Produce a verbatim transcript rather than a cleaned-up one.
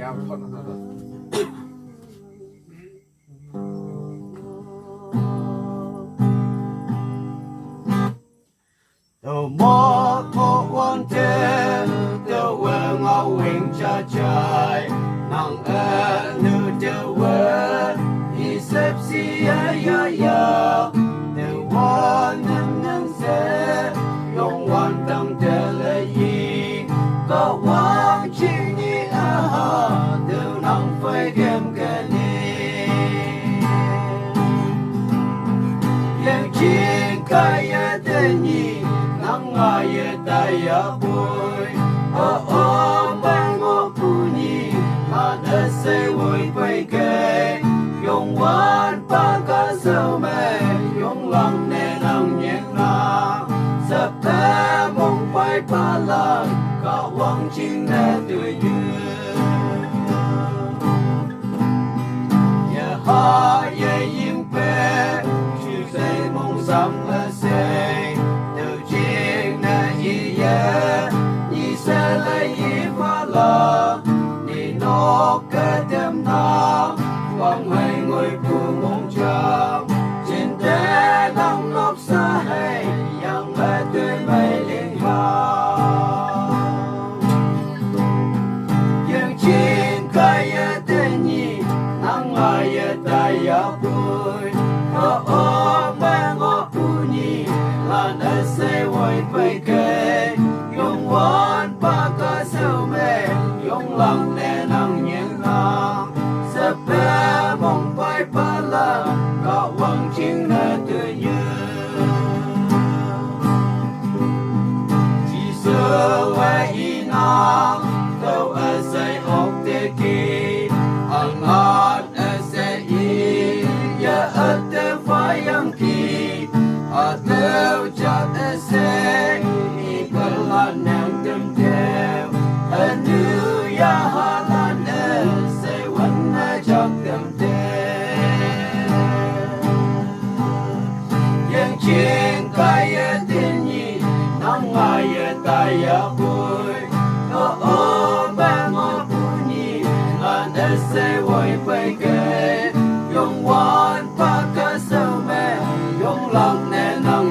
Tơ mơ tơ wan tơ, tơ wơ ngao weng cha chai, nang ơ nư tơ wơ, i sep si ya ya ya, tơ wan nang nang se, yong wan tang tơ lơ yi, kơ wang ching ni a ha, tơ nang phai kem kơ ni. Yang ching kaya tơ ni, nang ngaya taya bui. O o bang o pu ni, ha da se woi pai ke. Yong wan pa ka sao me, yong lang ne nang nyek na. Sa pe mong pai pa lang, ka wang ching ne tu yu. Ye ha ye ying pe, chu se mong sam la se, tu jing na yi ye, ni se la yi fa la, ni nok ke tem na, wang hai ngoi pu mong jam, chin te dang nok sa hai, yang ba tui mai ling ha. Yang chin kaya tơ ni, nang ngaya taya bui. O o bang o pu ni, la na se woi pai ke. Yong wan pa ka sao me, yong lang ne nang nyek na. Sa pe mong pai pa la, ka wang ching na tu yu. Jisu wa i na, tau a sai ok te ki, a ngat a sai i, ya a te fa yang ki, a teu cha a sai, i ka la nang tem teu, a nu ya ha la na sai wan na chak tem teu. Yang ching kaya tơ ni, nang ngaya taya bui. O o bang o pu ni, la na se woi pai ke. Yong wan pa ka sao me, yong lang ne nang